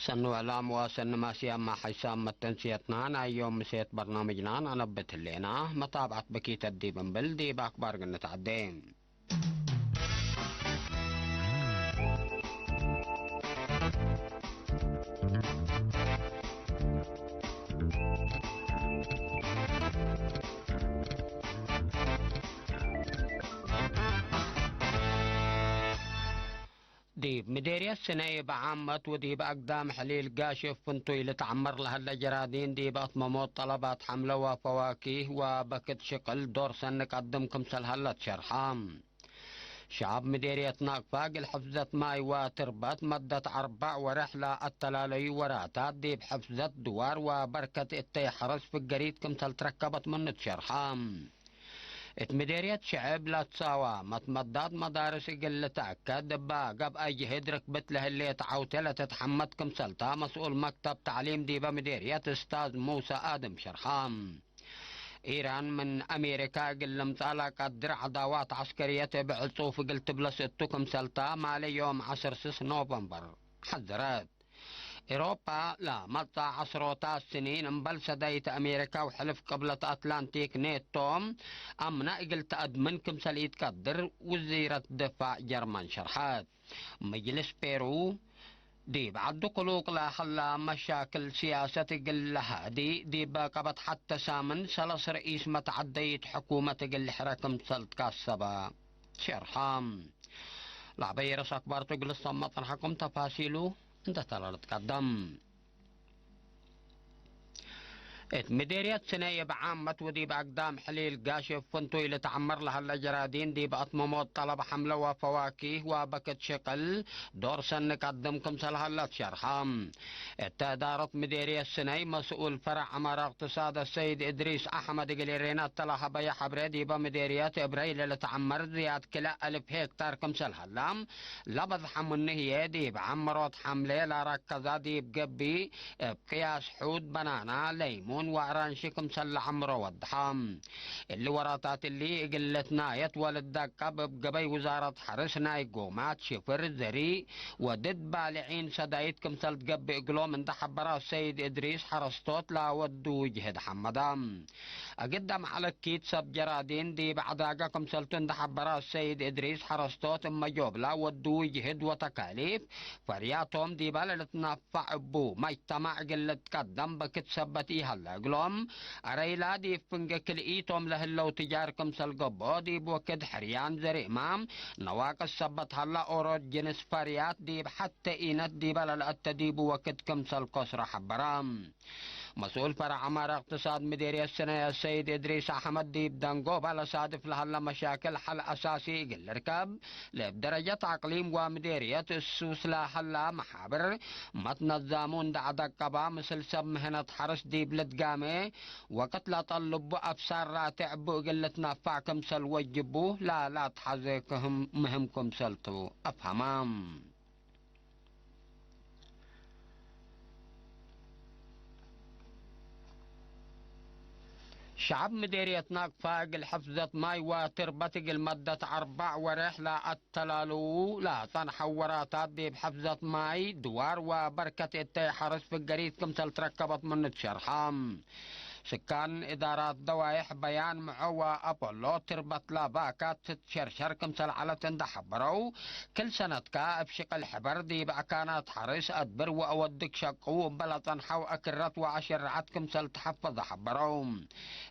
ሰኒ ውዕላም ወሰኒ ማስያማ ሓይሳም መተንስየትና ናይ ዮም ምሴት በርናምጅና ነነብት ህሌና መታብዓት በኪተት ዲብ እምብል ዲብ ኣክባር ግንት ዓዴ። ዲብ ምዴርየት ስነይ ብዓመት ወዲብ ኣግዳም ሕሊል ጋሽ ፍንቱይ ልትዓመር ለሀለ ጀራዲን ዲብ ኣትመሞት ጠለባት ሐምለ ወፈዋኪህ ወበክት ሽቅል ዶር ሰኒ ቀድም ክምሰል ሀለት ሸርሐ። ሸዓብ ምዴርየት ናቅፋ እግል ሕፍዘት ማይ ወትርበት መደት አርባዕ ወርሕ ለአተላለዩ ወራታት ዲብ ሕፍዘት ድዋር ወበርከት እተይ ሐረስ ፍገሪት ክምሰል ትረከበት ምኑ ትሸርሐ። እት ምዴርየት ሽዕብ ለትሳዋ መትመዳት መዳርስ እግል ልትአከድ እባ ገብአይ ጅህድ ርክብት ለህሌት ዐውቴ ለትትሐመድ ክምሰልታ መስኡል መክተብ ተዕሊም ዲበ ምዴርየት እስታዝ ሙሰ አድም ሸርሐ። ኢራን ምን አሜሪካ እግል ልምጻእ ለቀድር ዐዳዋት ዐስከርየት እብ ዕጹፍ እግል ትብለስ እቱ ክምሰልታ ማሌ ዮም ዐስር ስስ ኖቨምበር ሐዘረት። ኤውሮፓ ለመጽእ ዐስሮታት ስኒን እምበል ሰዳይት አሜሪካ ወሕልፍ ቅብለት አትላንቲክ ኔቶ አምና እግል ተአድምን ክምሰል ኢትቀድር ውዚረት ድፋዕ ጀርመን ሸርሐት። መጅልስ ፔሩ ዲብ ዐዱ ክሉቅ ለሀላ መሻክል ሲያሰት እግል ለሃዲ ዲብ ቀበት ሐተ ሳምን ሰለስ ርኢስ መትዓደይት ሕኩመት እግል ልሕረ ክምሰል ትካሰበ ሸርሐ። ለዐበይ ርእስ አክባር ትግልስ ሰመ ጠንሐኩም ተፋሲሉ እንተ ተላልት ቀደም። እት ምዴርየት ስነ እብ ዓመት ወዲብ አግዳም ሕሊል ጋሽ ፍንቱይ ልትዓመር ለሀለ ጀራዲን ዲብ አትመሞት ጠለብ ሐምለ ወፈዋኪህ ወበክት ሽቅል ዶር ሰኒ ቀድም ክምሰል ሀለት ሸርሐ። እተ እዳረት ምዴርየት ስነይ መስኡል ፈረዕ ዐማር እቅትሳድ አሰይድ እድሪስ አሕመድ እግል ኤሬና እተለሀበየ ሐብሬ ዲበ ምዴርየት እብ ረይለ ልትዓመር ዝያድ ክልእ አልፍ ሄክታር ክምሰል ሀላ ለበዝሐ ምኑ ህዬ ዲብ ዐምሮት ሐምሌ ለረከዛ ዲብ ገብእ እብ ቅያስ ሑድ በናና፣ ለይሙን ወአራንሺ ክምሰል ለዐምሮ ወድሐ። እሊ ወራታት እሊ እግል ልትናየት ወልትደቀብ እብ ገበይ ውዛረት ሐርስ ናይ ጎማት፣ ሽፍር፣ ዘሪእ ወድድ ባልዒን ሰዳይት ክምሰል ትገብእ እግሎም እንደ ሐበረ አሰይድ እድሪስ ሐረስቶት ለወዱ ጅህድ ሐመዳ። እግል ደም ዐለ ኪድ ሰብ ጀራዲን ዲብ ዐዳገ ክምሰልቱ እንደ ሐበረ አሰይድ እድሪስ ሐረስቶት እመ ጆብላ ወዱ ጅህድ ወተካሊፍ ፈርያቶም ዲበ ለልትነፈዕ እቡ መጅተማዕ እግል ልትቀደም በክት ሰበት ኢሀለ እግሎም። አረይላ ዲብ ፍንጌ ክልኢቶም ለህለው ትጃር ክምሰል ገብኦ ዲብ ወክድ ሕርያን ዘሪእማ ነዋቅስ ሰበት ሀላ ኦሮት ጅንስ ፈርያት ዲብ ሐቴ ኢነት ዲበ ለልአተ ዲቡ ወክድ ክምሰል ኮስሮ ሐበረ። መስኡል ፈረዕ ዐማር እቅትሳድ ምዴርየት ስነ አሰይድ እድሪስ አሕመድ ዲብ ደንጎባ ለሳድፍ ለሀለ መሻክል ሐል አሳሲ እግል ልርከብ ለእብ ደረጀት አቅሊም ወምዴርየት እሱስ ለሀላ መሓብር መትነዛሙ እንደ ዐደቀባ ምስል ሰብ ምህነት ሐርስ ዲብ ልትጋሜ ወቅት ለጠልቡ አብሳር ራቴዕ ቡ እግል ልትነፋዕ ክምሰል ወጅቡ ላላትሐዜ ክህም ምህም ክምሰልቱ አፍሀማ። ሸዐብ ምዴርየት ናቅፋ እግል ሕፍዘት ማይ ወትርበት እግል መደት አርባዕ ወሬሕ ለአተላልዉ ለጸንሐው ወራታት ዲብ ሕፍዘት ማይ ድዋር ወበርከት እተይ ሐርስ ፍገሪት ክምሰል ትረከበት ምኑ ትሸርሐ። ስካን እዳራት ደዋይሕ በያን ምዖ ወአፖሎ ትርበት ለባካት ትትሸርሸር ክምሰል ዐለት እንደ ሐበረው፣ ክል ሰነትካ እብ ሽቅል ሕበር ዲብ አካናት ሐርስ አድብር ወአወድግ ሸቅው እበ ለጸንሐው አክረት ወአሽርዓት ክምሰል ተሐፈዘ ሐበረው።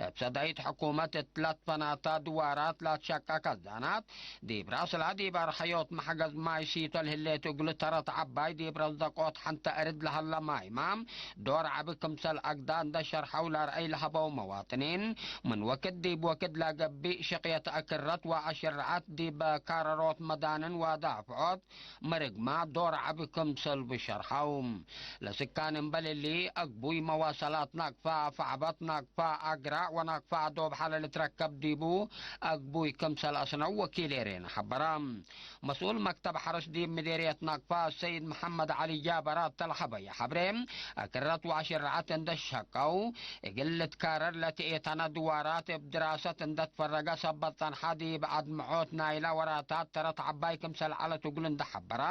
እብ ሰዳይት ሕኩመት እት ለትፈናታ ድዋራት ላትሸቀ ከዛናት ዲብ ራስላ ዲብ አርሐዮት መሕገዝ ማይ ሲቶ ለህሌት እግሉ ተረት ዐባይ ዲብ ረዘቆት ሐንተ እርድ ለሀለ ማይማ ዶር ዐቢ ክምሰል አግዳ እንደ ሸርሐው ለርአይ ለሀበው መዋጥኒን፣ ምን ወክድ ዲብ ወክድ ለገብእ ሽቅየት አክረት ወአሽርዓት ዲብ ካረሮት መዳንን ወዳፍዖት ምርግማ ዶር ዐቢ ክምሰል ብሸርሐው። ለስካን እምበል እሊ፣ አግቡይ መዋሰላት ናቅፋ፣ ፈዕበት ናቅፋ፣ አግራዕ ወናቅፋ ዶብሐ ለልትረከብ ዲቡ አግቡይ ክምሰል አስነው ወኪል ኤሬን ሐበረ። መስኡል መክተብ ሐርስ ዲብ ምዴርየት ናቅፋ ሰይድ መሐመድ ዐሊ ጃበራት ተልሐበየ ሐብሬ፣ አክረት ወአሽርዓት እንደ ሸቀው፣ እግል ልትካረር ለትኤታና ድዋራት እብ ድራሰት እንደትፈረገ ሰበት ጸንሓ ዲብ ኣድምዖት ናይላ ወራታት ተረት ዓባይ ክምሰል ዐለት እግሉ እንደሐበራ፣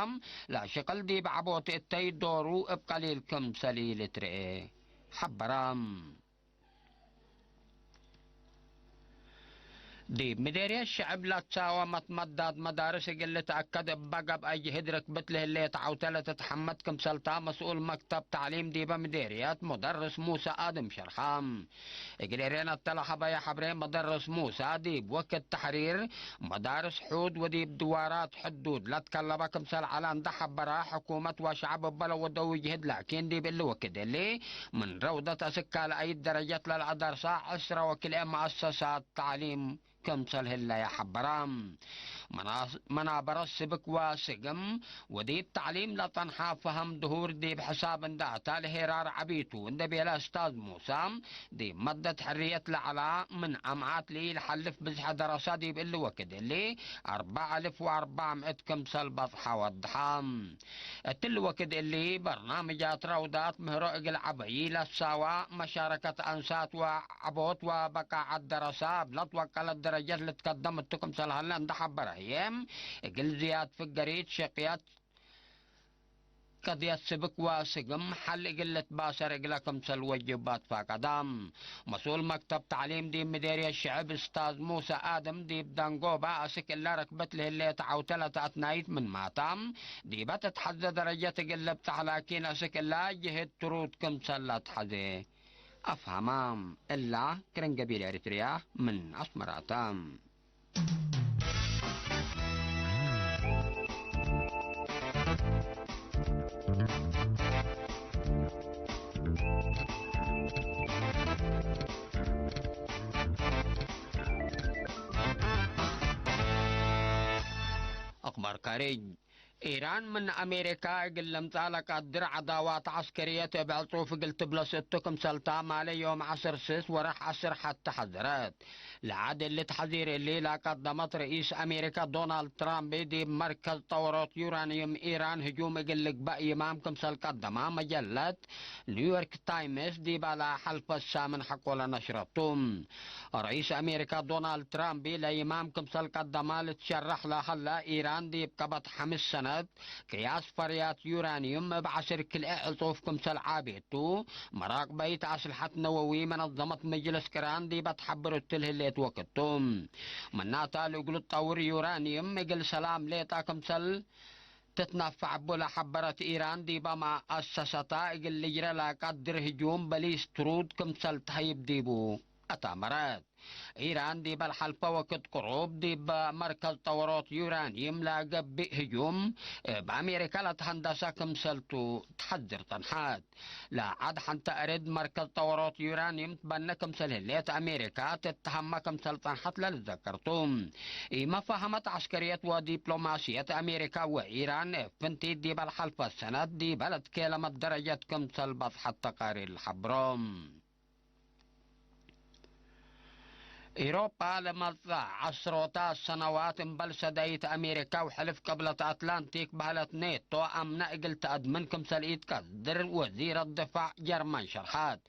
ለሽቅል ዲብ ዐቦት እተይ ዶሩ እብ ቀሊል ክምሰል ኢልትርኤ ሐበራ። ዲብ ምዴርየት ሽዕብ ለትሳወመት መዳት መዳርስ እግል ልትአከድ እበ ገብአ ጅህድ ርክብት ለህሌት ዐውተ ለትትሐመድ ክምሰልታ መስኡል መክተብ ተዕሊም ዲበ ምዴርየት ሙደርስ ሙሰ ኣድም ሸርሐ። እግል ኤሬና እተ ለሀበየ ሐብሬ መደርስ ሙሰ ዲብ ወክድ ተሕሪር መዳርስ ሑድ ወዲብ ድዋራት ሕዱድ ለትከለበ ክምሰል ዐለ እንደ ሐበረ ሕኩመት ወሸዕብ እበ ለወደው ጅህድ ላኪን ዲብ እሊ ወክድ እሊ ምን ረውደት አስክ ካልአይት ደረጀት ለልአደርሳ ዕስረ ወክልኤ መአሰሳት ተዕሊም ክምሰል ህለየ ሐበረ። መናስ-፣ መናበረት ስብክ ወስግም ወዲብ ተዕሊም ለጸንሐ ፈሀም ድሁር ዲብ ሕሳብ እንደ አታ ለሄራር ዐቢቱ እንደ ቤለ እስታዝ ሙሳ፣ ዲብ መደት ሕርየት ለዐላ ምን አምዓት ለኢልሐልፍ ብዝሐ ደረሰ ዲብ እሊ ወክድ እሊ አርበዕ አልፍ ወአርበዕ ምእት ክምሰል በጽሐ ወድሐ። እትሊ ወክድ እሊ በርናምጃት ረውዳት ምህሮ እግል ዐበዪ ለሳዋ መሻረከት አንሳት ወዐቦት ወበቃዓት ደረሳ እብ ለትወቀለት ደረጀት ልትከደም እቱ ክምሰል ሀለ እንደ ሐበረ ህዬ፣ እግል ዝያድ ፍገሪት ሸቅየት ቀድየት ስብክ ወስግም ሐል እግል ልትባሰር እግለ ክምሰል ወጅብ አትፋቀዳ። መስኡል መክተብ ተዕሊም ዲብ ምዴርየት ሽዕብ እስታዝ ሙሰ አድም ዲብ ደንጎባ አስክ እለ ረክበት ለህሌት ዐውተ ለተአትናይት ምን ማታ፣ ዲበ ትትሐዘ ደረጀት እግል ልብጸሕ ላኪን አስክ እለ ጅህድ ትሩድ ክምሰል ለትሐዜ አፍሀማ። እላ ክርን ገቢል ኤሪትርያ ምን አስመራታ። አኽባር ካሪጅ። ኢራን ምን አሜሪካ እግል ለምጽአ ለቀድር ዐዳዋት ዐስከርየት እብ ዕጹፍ እግል ትብለስ እቱ ክምሰልታ ማሌ ዮም ዐስር ስስ ወርሕ ዐስር ሐተ ሐዘረት። ለዐድ እሊ ተሐዚር እሊ ለቀደመት ረኢስ አሜሪካ ዶናልድ ትራምፕ ዲብ መርከዝ ጠወሮት ዩራንዩም ኢራን ህጁም እግል ልግበእ ይማም ክምሰል ቀደማ መጀለት ኒውዮርክ ታይምስ ዲባ ለሐልፈ ሳምን ሐቆለ ነሽረቱ። ረኢስ አሜሪካ ዶናልድ ትራምፕ ለይማም ክምሰል ቀደማ ልትሸረሕ ለሀለ ኢራን ዲብ ቀበት ሐምስ ሰነት ቅያስ ፈርያት ዩራንዩም እብ ዐስር ክልኤ ዕጹፍ ክምሰል ዓቤቱ፣ መራቅበይት አስልሐት ነወዊ መነዘመት መጅልስ ቅራን ዲበ ትሐብር እትል ህሌት ወቅቱ። ምናታ ለእግሉ ጠውር ዩራንዩም እግል ሰላም ሌጣ ክምሰል ትትነፈዕ እቡ ለሐበረት ኢራን ዲበ መአሰሰታ እግል ልጅረ ለቀድር ህጁም በሊስት ትሩድ ክምሰል ተህይብ ዲቡ አታመረት። ኢራን ዲበ ለሐልፈ ወክድ ቅሩብ ዲብ መርከዝ ጠወሮት ዩራንዩም ለገብእ ህጁም እብ አሜሪካ ለትሀንደሰ ክምሰልቱ ተሐዝር ጸንሐት። ለዐድ ሐንተ እርድ መርከዝ ጠወሮት ዩራንዩም ትበነ ክምሰል ህሌት አሜሪካ ትትሀመ ክምሰል ጸንሐት ለልዘከርቱ። ኢመፋሀመት ዐስከርየት ወዲፕሎማስየት አሜሪካ ወኢራን እብ ፍንቲት ዲበ ለሐልፈ ሰነት ዲበ ለትኬለመት ደረጀት ክምሰል በጽሐት ተቃሪር ለሐብሮም። ኢሮጳ ለመጽእ ዐስሮታት ሰነዋት እምበል ሰዳይት አሜሪካ ወሕልፍ ቅብለት አትላንቲክ በህለት ኔቶ አምነ እግል ተአድምን ክምሰል ኢትቀድር ወዚረት ድፋዕ ጀርመን ሸርሐት።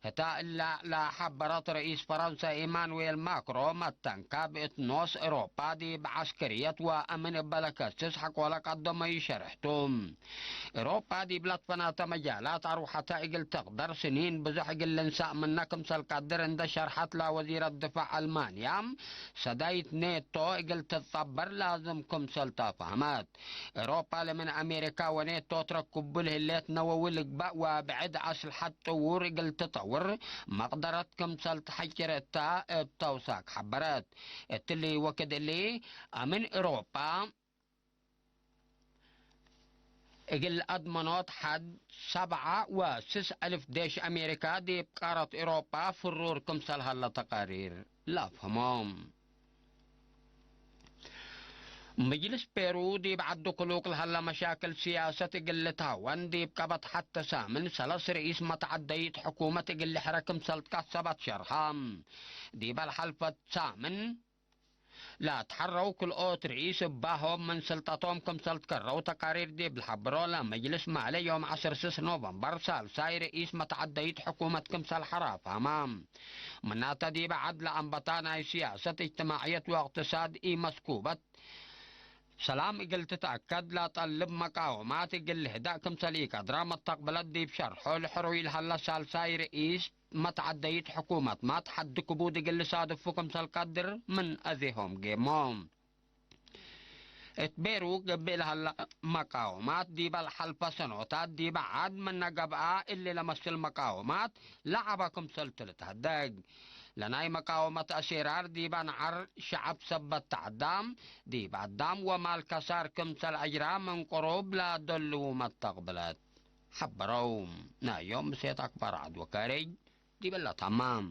ህታ እላ ለሐበረት ረኢስ ፈረንሳ ኢማኑዌል ማክሮ መተንካ ብእት ኖስ ኢሮጳ ዲብ ዐስከርየት ወአምን እበ ለከስስ ሐቆለ ቀደመዩ ሸርሕቱ። ኤውሮጳ ዲብ ለትፈናተ መጃላት አርወሐተ እግል ትቅደር፣ ስኒን ብዙሕ እግል ልንሳእ ምነ ክምሰል ቀድር እንደ ሸርሐት ለወዚረት ድፋዕ አልማንያ፣ ሰዳይት ኔቶ እግል ትትጸበር ላዝም ክምሰል ተፋህመት። ኤውሮጳ ለምን አሜሪካ ወኔቶ ትረክቡ ለህሌት ነወዊ ልግባእ ወብዕድ አስልሐት ጥዉር እግል ትጠውር መቅደረት ክምሰል ተሐጭር እተ እብ ተውሳክ ሐበረት። እትሊ ወክድ እሊ አምን ኤውሮጳ እግል አድመኖት ሐድ ሰብዓ ወስስ አልፍ ዴሽ አሜሪካ ዲብ ቃረት ኤውሮጳ ፍሩር ክምሰል ሀለ ተቃሪር ለአፍህሞም። ምጅልስ ፔሩ ዲብ ዐዱ ክሉቅ ለሀለ መሻክል ስያሰት እግል ልትሀወን ዲብ ቀበት ሐተ ሳምን ሰለስ ርኢስ መትዐደይት ሕኩመት እግል ልሕረ ክምሰል ትካሰበት ሸርሐ። ዲበ ለሐልፈት ሳምን ላተሓረው ክልኦት ርኢስ እባሆም ምን ስልጣቶም ክምሰል ትከረው ተቃሪር ዲብ ልሓብሮ ለመጅልስ ማለ ዮም ዓሰርተ ስስ ኖቨምበር ሳልሳይ ርኢስ መተዓደይት ሕኩመት ክምሰል ሓራፋማ ምናተ ዲበ ዓድ ለአንበታ ናይ ስያሰት እጅትማዕየት ወእቅትሳድ ኢመስኩበት ሰላም እግል ትትአከድ ለጠልብ መቃወማት እግል ልህዳእ ክምሰል ኢቀድራ መተቅብለት ዲብ ሸርሖ ልሕሩይ ለሀለ ሳልሳይ ርኢስ መትዓደይት ሕኩመት ማት ሐዲ ክቡድ እግል ልሳድፉ ክምሰል ቀድር ምን አዜሆም ጌሞ። እት ቤሩ ገብእ ለሀለ መቃወማት ዲበ ለሐልፈ ሰኖታት ዲበ ዐድ ምነ ገብአ እሊ ለመስል መቃወማት ለዐበ ክምሰልቱ ልትሀደግ። ለናይ መቃወመት አሴራር ዲበ ነዐር ሸዐብ ሰበት ተዐዳም ዲብ አዳም ወማል ከሳር ክምሰል አጅራ ምን ቅሩብ ለደልዉ መተቅብለት ሐበረው። ናዮም ምሴት አክባር ዐድ ወካሬጅ ዲበላ ታማም።